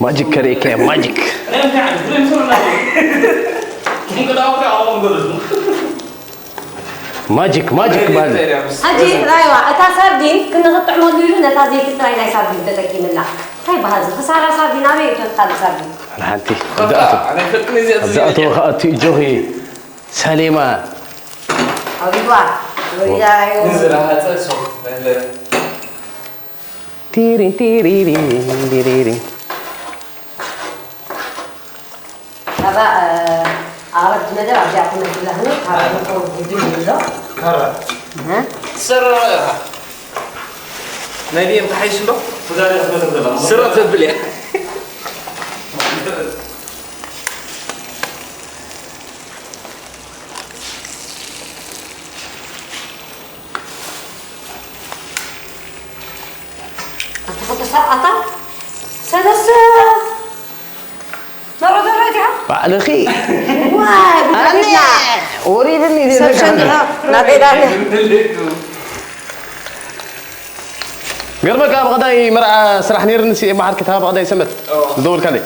ማጂክ ከርእየካ እየ፣ ማጂክ። እኔ እንታይ ዓይነት ብሬን ስሩ ናቸው? እንቅጣው አሁን ገለጽ ነው። ማጂክ፣ ማጂክ በል። ሕጂ ራይዋ እታ ሳርዲን ክንኽጥዕመሉ ኢሉ ነታ ዘይቲ ጥራይ ናይ ሳርዲን ተጠቂምላ። እንታይ በሃዚ ክሳራ ሳርዲን ኣበይ እቶ ካልእ ሳርዲን? ሓንቲ ኣዳእቶ ኣነ ፍልጥ ነዚ ኣብዚ ኣዳእቶ ከኣቱ እጆኺ ሰሌማ ኣውሪድዋ ወሪዳ እዩ። ንዝረሃፀ ሶፍት በለ ቲሪ ቲሪ ቲሪ ቲሪ ካራ ኣረድ መደብ ኣብዚኣ ክመት ብላህኑ ካራ ንቆ ግድል ይብሎ ካራ እ? ስረ ናይ ዲኤም ተሓይሽ እንዶ ስረ ተብል እያ ኣታ ክልተ ሰዓታ ሰለስተ መሮ ዘሎ እቲኻ ባዕልኺ ዋይ ኣነ ጉዳይና ወሪድኒ ሰብ ሸንድኻ ናበይ ዳለ ገርመካ ብቐዳይ መርዓ ስራሕ ነይርኒ ሲ መሓርክታ ብቐዳይ ሰንበት ዝደወልካለይ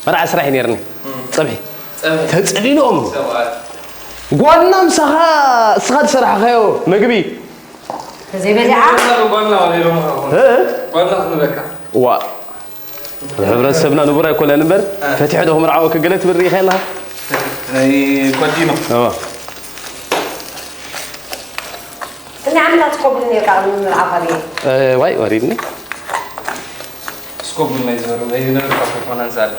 መርዓ ስራሕ እዩ ነይርኒ ፀብሒ ተፅሊሎም ሰባት ጓና ምሳኻ እስኻ ዝሰራሕኻዮ መግቢ ተዘይበሊዓ ጓና ወሪዶም እ? ጓና ክንበካ ዋ ኣብ ሕብረተሰብና ንቡር ኣይኮነን እምበር ፈቲሑ ዶ ክምርዓወኪ ገለ ትብል ርኢኻ ኣለኻ ናይ ጓዲኖ እዋ ክንደይ ዓመታት ትቆብል ነርካ ኣብ ምምርዓው ካብ እ፣ ዋይ ወሪድኒ ስኮብል ናይ ዝበሩ ናይ ዝነበርካ ኮኮናን ሳለ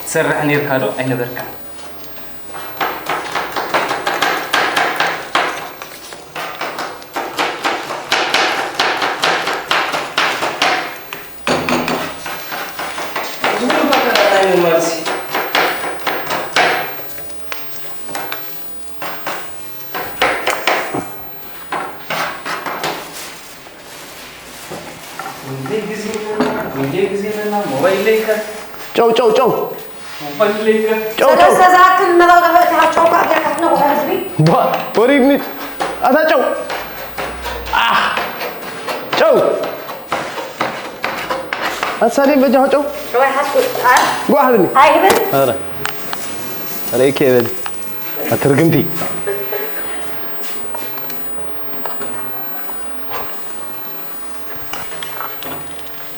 ትሰርሕ ነርካ ዶ ኣይነበርካ ጨው ጨው ጨው ጨው ጨው ሰለስተ ዝኣክል መረቕ ደፈእቲ ካብ ጨውካ ጌርካ ትነቑሖ ህዝቢ ባ ወሪድኒ ኣታ ጨው ኣህ ጨው ኣሳሊም በጃ ጨው ጨዋይ ሓስኩ ኣር ጓሕ ብኒ ኣይህብን ኧረ ኧረ ይከበል ኣትርግምቲ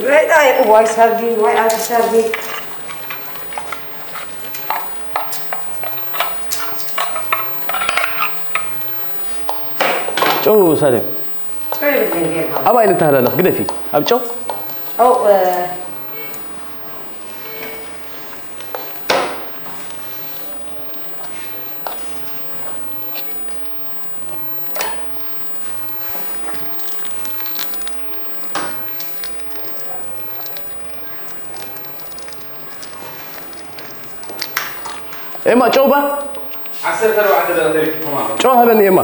ወይ ጣይ እዋይ ሳርዲን ወይ ኣቲ ሳርዲን ጨው ሳሊም ጨው ይብለኝ ጌርካ ኣብ ኣይነት ተሃላለኽ ግደፊ ኣብ ጨው ጨው ኤማ ጨው ባ ዓሰርተ ኣርባዕተ ደረጃ ተሪፉ ተማም ጨው ሃበኒ ኤማ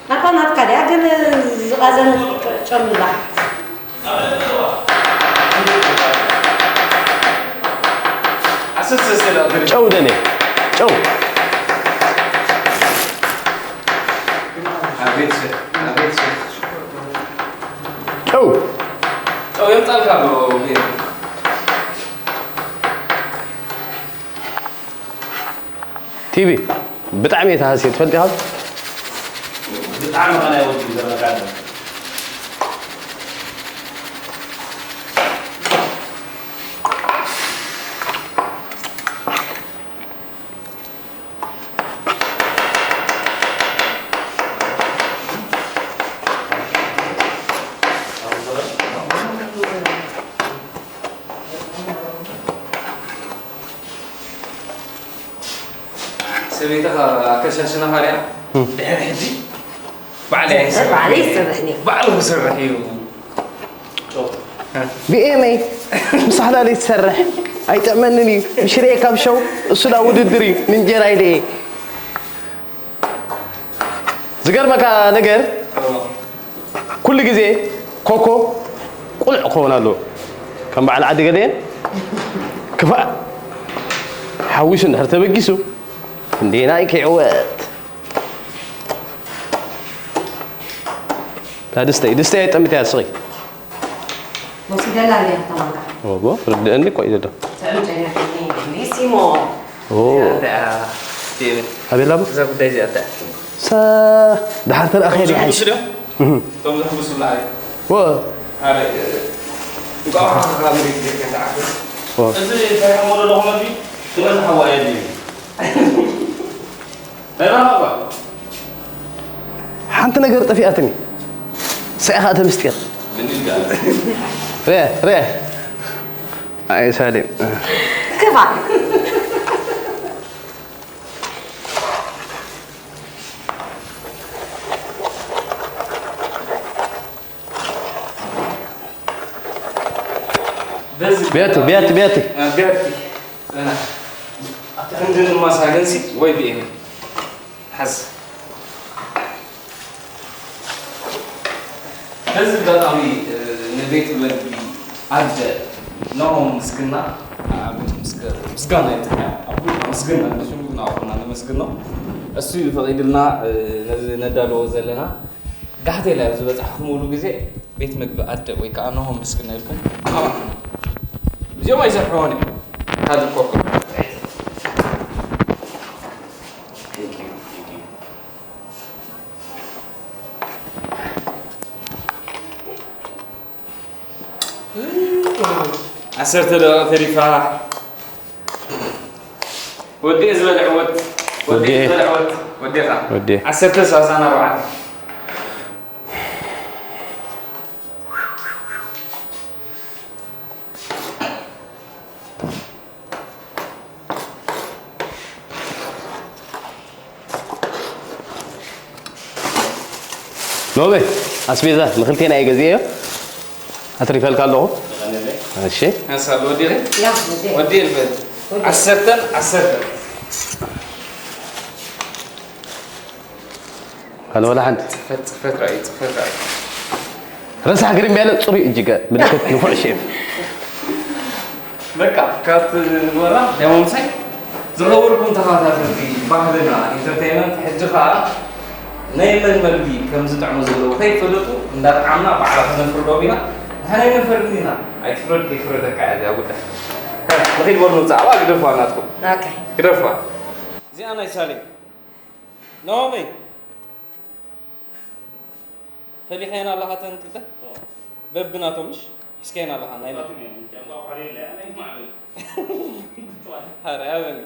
ናታ ናትካ ድያ ግን ዝቐዘነ ጨምላ ዓሰርተ ሰለስተ ደረጃ ተሪፉ ጨው ደኔ ጨው ኣቤት ሰብ ኣቤት ሰብ ጨው ጨው የምጣልካ ዶ ቲቪ ብጣዕሚ እየ ተሃስየ ትፈልጥ ኢኻ ብጣዕሚ ኸናይ ወዲ ዘረጋለ ሰበይትኻ ኣከሻሽናኻ ሪኣ ድሕሪ ሕጂ ባዕለይ ኣይሰርሕ ባዕለይ ይሰርሕ ነይሩ። ባዕሉ ክሰርሕ እዩ ብኤመይ ምስ ሓላለይ ትሰርሕ ኣይጥዕመንን እዩ ምሽርኤ ካብ ሸው እሱ ዳ ውድድር እዩ ንእንጀራ ኢለ እየ ዝገርመካ ነገር ኩሉ ግዜ ኮኮ ቁልዕ ክኸውን ኣለዎ ከም በዓል ዓዲ ገለየን ክፋእ ሓዊሱ እንድሕር ተበጊሱ፣ ክንደየናይ ክዕወት? እታ ድስተይ፣ ድስተይ ኣይጠምትያ ስኺ። ወሲደላ እያ እታ ማንካ። ኦቦ፣ ርድእኒ እኮ እዩ ዘሎ። ትዕምጨኛ ከኒ፣ ኒሲሞ። ኦ። እዚኣ እያ፣ ስቲቭ። ኣቤላ እሞ? እዛ ጉዳይ እዚኣ እያ። ሰ-፣ ደሓር ተረኣኸ እዞም ዲሓይ? ዝሕምሱ ድዮም? እህ። እቶም ዝሕምሱ ላዕሊ። ወ-፣ ኣረ፣ እንቋዕ ካብ መሬት ጌርካ ተዓፍር። ወ-፣ እዚ ፈሪሖሞ ዘለኹ መግቢ ዝበዝሕ እዋ የድልዩ። ናይ ባባ እኳ። ሓንቲ ነገር ጠፊኣትኒ። ስዒኻ እቲ ምስጢር። እንዲልካ። ረ፣ ረ። ኣይ ሳሌም። ክፋ። በዚ ቢያቲ፣ ቢያቲ፣ ቢያቲ። አ፣ ቢያቲ። አ፣ ኣቲ ክንዲ ንማሳገንሲ ወይ ብኤ። ሓዝ። በዚ ኣጋጣሚ፣ እ፣ ንቤት መግቢ ኣደ ኖሆም ምስግና፣ ኣብ ምስግ-፣ ምስጋና ይብጽሓ። ኣብ ኩሉ ምስግና፣ ንሽሙ ግን ኣኹና ነመስግኖ። እሱ እዩ ፈቒድልና፣ እ፣ ነዚ ነዳልዎ ዘለና። ጋሕቴ ኢለ ኣብ ዝበጻሕኩምሉ ግዜ፣ ቤት መግቢ ኣደ ወይ ከኣ ኖሆም ምስግና ኢልኩም ኣባኹም። እዚኦም ኣይሰርሕዎን እዮም። ካልእ ኮኮ። Thank you, thank you. ዓሰርተ ደቂቕ ተሪፋ። ወዲኤ ዝበልዕወት። ወዲኤ ወዲኤ። ዝበልዕወት። ወዲኻ። ወዲኤ። ዓሰርተ ሰላሳን ኣርባዕተን። ኖበ፣ ኣስቤዛ ንክልቴና እየ ገዚኤዮ። ኣትሪፈልካ ኣለኹ። እሺ። ሓንሳብ ወዲኤ? ያ፣ ወዲኤ። ወዲኤ ልበል። ወዲኤ። ዓሰርተን ዓሰርተን። ሃሎ፣ ወላ ሓንቲ። ጽፈት፣ ጽፈት ራእይ፣ ጽፈት ራእይ። ረሳሕ ግርም ያለ ጽሩይ እጅገ ምልክት ንፉዕ ሼፍ። በቃ፣ ካብቲ ንግበራ፣ ዳሞምሳይ፣ ዝኸበርኩም ተኸታተልቲ ባህልና ኢንተርቴይንመንት፣ ሕጂ ኸኣ ናይ መን መግቢ ከም ዝጥዕሙ ዘለዉ ከይፈለጡ እንዳጥዓምና ባዕላ ክነፍርዶም ኢና። ንሕና ኣይነፈርድን ኢና። ኣይትፍረድ ከይፍረደካ እያ እዚኣ ጉዳይ። ንኺድ በሉ ንውጻእ፣ ኣብኣ ግደፉዋ ናትኩም። ኦኬ። ግደፉዋ። እዚኣ ናይ ሳሌም። ናኦሚ፣ ፈሊኻየን ኣለኻ እተን ክልተ? በብናቶም ምሽ? ሒዝካየን ኣለኻ ናይ መን? ሓራይ ኣበኒ።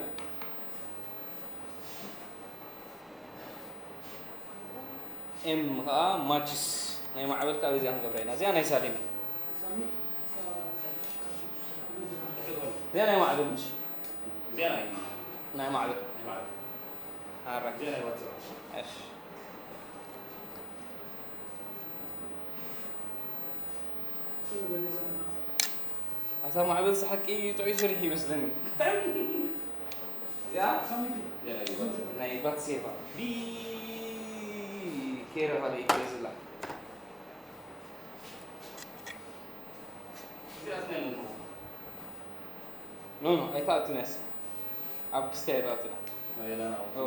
ኤም ኸኣ ማችስ ናይ ማዕበል ከኣ በዚኣ ክንገብራ ኢና። እዚኣ ናይ ሳሌም። እዚኣ ናይ ማዕበል ምሽ? እዚኣ ናይ ናይ ማዕበል። ናይ ማዕበል። ሓራይ። እዚኣ ናይ ባትሪ። እሺ። ኣታ ማዕበል፣ ሓቂ ጥዑይ ስርሒ ይመስለኒ። እዚኣ ናይ ባትሴባ። ቢ ኬረ ካልእ ይገዝላ። እዚኣስ ናይ መን ትኸውን? ኖ፣ ኖ፣ ኣይትኣቱን እያስ። ኣብ ክስታይ ኣይትኣቱን። ናይ ላና ኦ።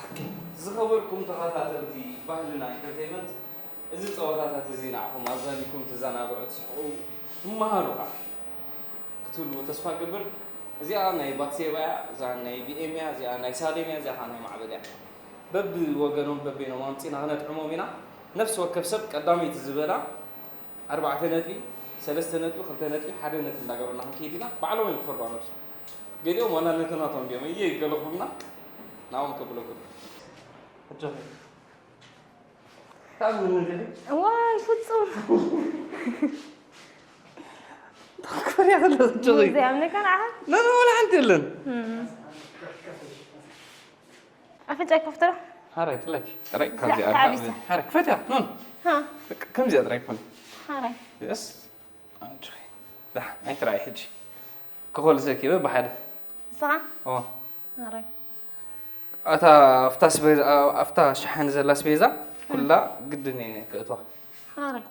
ኦኬ፣ ዝኸበርኩም ተኸታተልቲ ባህልና ኢንተርቴይንመንት፣ እዚ ጸወታታት እዚ ንዓኹም ኣዛኒኩም ትዘናግዑ፣ ትስሕቑ፣ ትመሃሩ ኸዓ ክትህልዉ ተስፋ እገብር። እዚኣ ናይ ባትሴባ እያ፣ እዛ ናይ ቢኤም እያ፣ እዚኣ ናይ ሳሌም እያ፣ እዚኣ ኸዓ ናይ ማዕበል እያ። በብወገኖም በበይኖም ኣምጺና ክነጥዕሞም ኢና። ነፍሲ ወከፍ ሰብ ቀዳመይቲ ዝበላ ኣርባዕተ ነጥቢ፣ ሰለስተ ነጥቢ፣ ክልተ ነጥቢ፣ ሓደ ነጥቢ እንዳገበርና ክንከይድ ኢና። ባዕሎም እዮም ክፈርዱ ነብሶም። ገሊኦም ዋላ ነቲ ናቶም ድዮም እየ ገለ ክብሉና፣ ንዕኦም ከብለኩም። ኣጆኺ። ካብ ምን ገለ? ዋይ፣ ፍጹም። ኮርያ ከሎ ኣጆኺ። ዘይኣምነካ ንዓኻ? ላ፣ ላ፣ ዋላ ሓንቲ የለን። እም። ኣፍንጫይ ክፍትሮ? ሓራይ፣ ጥራይ፣ ጥራይ፣ ካብዚ ኣርባዕ ተዓቢሳ። ሓራይ፣ ክፈትያ፣ ኖን። ሃ። በቃ፣ ከምዚኣ ጥራይ ክኾን። ሓራይ። የስ። ኣጆኺ። ዳ፣ ኣይትረኣይ ሕጂ። ክኾል ዘኪበ ብሓደ። ንስኻ? ኦ። ሓራይ። ኣታ፣ ኣፍታ ስቤዛ፣ ኣፍታ ሸሓኒ ዘላ ስቤዛ፣ ኩላ ግድን እየ ክእትዋ። ሓራይ።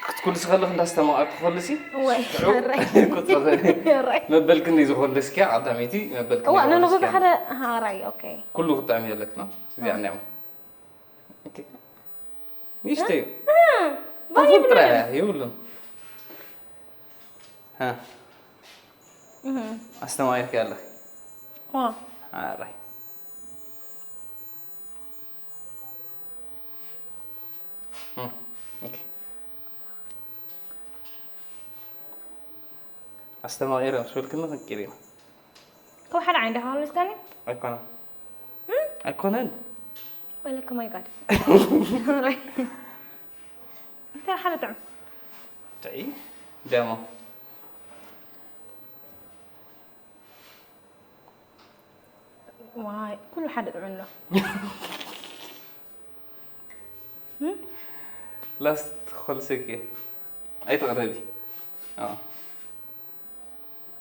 ክትኩልሲ ከለኺ እንዳስተማቐርኪ ክኹልሲ። ወይ፣ ሽዑ ኣራይ። ቁጽሪ ኣራይ። መበል ክንደይ ዝኹልስኪ ቀዳመይቲ፣ መበል ክንደይ እዋ፣ ነንኹ ዝኹልስኪ? ብሓደ ኣራይ፣ ኦኬ። ኩሉ ክትጥዕሚ ኣለኪ ነው። እዚኣ እኒኣ። ኦኬ። ንእሽተይ እዩ። ባይ ተፉል ጥራይ ብለን። እያ፣ የብሉን። ሃ፣ እህ። ኣስተማቒርኪ ኣለኺ። ዋ። ኣራይ። እም፣ ኦኬ። ኣስተማቒረ ምስ በልክኒ ክንቂር ኢና። ካብ ሓደ ዓይነት ዳኻ ልስካኒ? ኣይኮነን። ኣይኮነን። ወለከ ማይ ጋድ። እንታይ ሓደ ጥዑም? ጥዒ ደሞ። ዋይ፣ ኩሉ ሓደ ጥዑም ኣሎ። ላስት ክኹልስኪ። ኣይትቕረቢ። ኣዎ።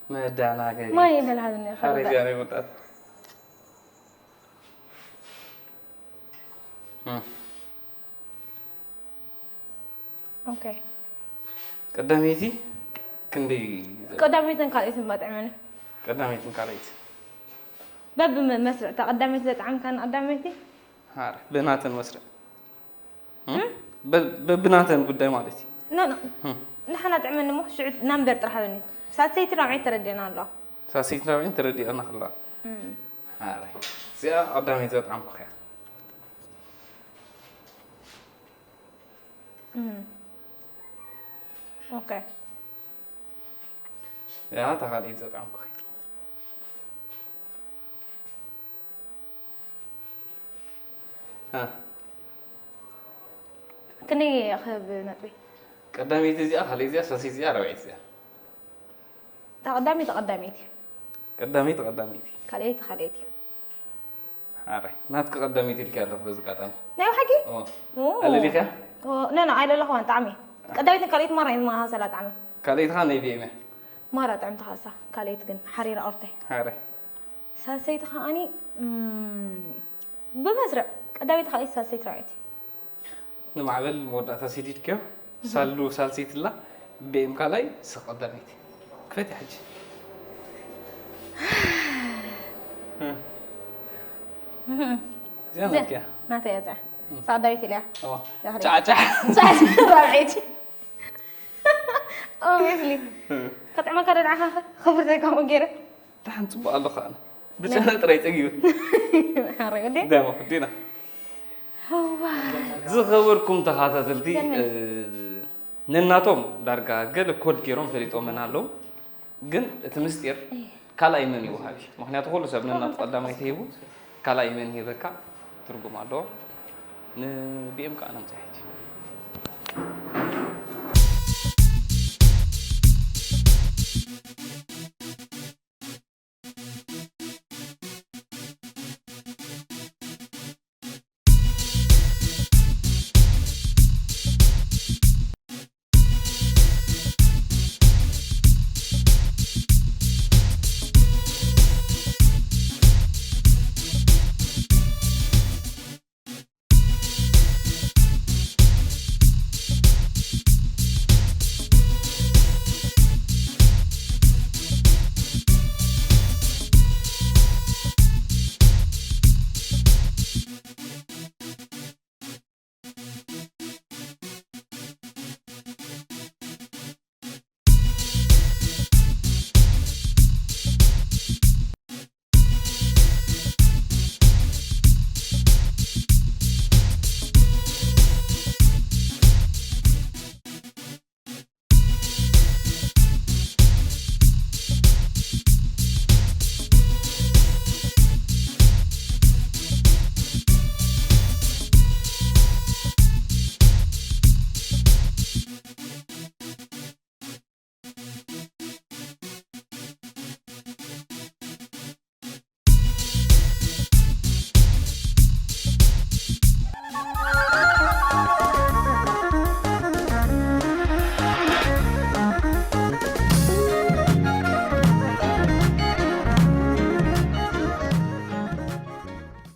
መዳናገሪ። ማይ ይበልሃልኒ፣ ሓረጃ ኸረዳ። ናይ ወጣት። እም። ኦኬ። ቀዳመይቲ ክንደይ? ቀዳመይትን ካልኣይትን ባጥዕመኒ። ቀዳመይትን ካልኣይትን። በብመስርዕ፣ እታ ቀዳመይቲ ዘጥዓምካኒ ቀዳመይቲ? ሃረ፣ ብናተን መስርዕ። እም? በ-፣ በብናተን ጉዳይ ማለት እዩ። ኖ፣ ኖ። እም። ንሓና ጥዕመኒ እሞ፣ ሽዑ ናምበር ጥራሕ በኒ። ሳልሰይቲ ራብዓይቲ ተረዲእና ኣለዋ። ሳልሰይቲ ራብዓይቲ ተረዲእና ከላ። እም። ሃረ። እዚኣ ቀዳመይቲ ዘጥዓምኩኽያ። እም። ኦኬ። እዚኣ እታ ካልኣይቲ ዘጥዓምኩኽያ። ሃ። ክንደይ ክህብ ነጥቢ? ቀዳመይቲ እዚኣ፣ ካልኣይቲ እዚኣ፣ ሳልሰይቲ እዚኣ፣ ራብዓይቲ እዚኣ። እታ ቀዳመይቲ ቀዳመይቲ። ቀዳመይቲ ቀዳመይቲ። ካልኣይቲ ካልኣይቲ። ሓራይ። ናትኪ ቀዳመይቲ ኢልኪ ኣለኹ በዚ ኣጋጣሚ። ናይ ብሓቂ? ኦ። ኦ። ኣለሊኽያ? ኦ፣ ኖ፣ ኖ፣ ኣይለለኹዋን ጣዕሚ። ቀዳመይቲ ካልኣይቲ ማራ እየን መሃሰላ ጣዕሚ። ካልኣይትኻ ናይ ቢኤም እያ። ማራ ጥዕምቲ ካሳ። ካልኣይቲ ግን ሓሪራ ኦርተይ። ሓራይ። ሳልሰይቲ ከዓኒ፣ እም፣ ብመስርዕ ቀዳመይቲ ካልኣይቲ ሳልሰይቲ ራብዓይቲ። ንማዕበል መወዳእታ ሲዲድክዮ። ሳሉ ሳልሰይቲ ኣላ። ቢኤም ካልኣይ ስቕ ቀዳመይቲ። ክፈትያ ሕጂ። እዚኣ ናትኪያ። ናተይ እያ እዚኣ። ሳቕ ቀዳመይቲ ኢለያ። ኦ። ዳኽሪ። ጫዕጫዕ። ጫዕጫዕ ራብዐይቲ። ኦብቪየስሊ። ከጥዕመካ ዶ ንዓኻ ኸ? ኸፍርተይ ከምኡ ገይረ። ደሓን ጽቡቕ ኣለኹ ኣነ። ብጨና ጥራይ ጸጊቡ። ሓራይ ወዲ። ደማ ወዲና። እዋ። ዝኸበርኩም ተኸታተልቲ፣ ከመይ? እ፣ ነናቶም ዳርጋ ገለ ኮድ ገይሮም ፈሊጦመን ኣለዉ። ግን እቲ ምስጢር ካልኣይ መን ይወሃብ እዩ። ምኽንያቱ ኩሉ ሰብ ነናቱ ቀዳማይ ተሂቡ፣ ካልኣይ መን ሂበካ ትርጉም ኣለዎ። ንቢኤም ከኣ ነምጽእ ሕጂ።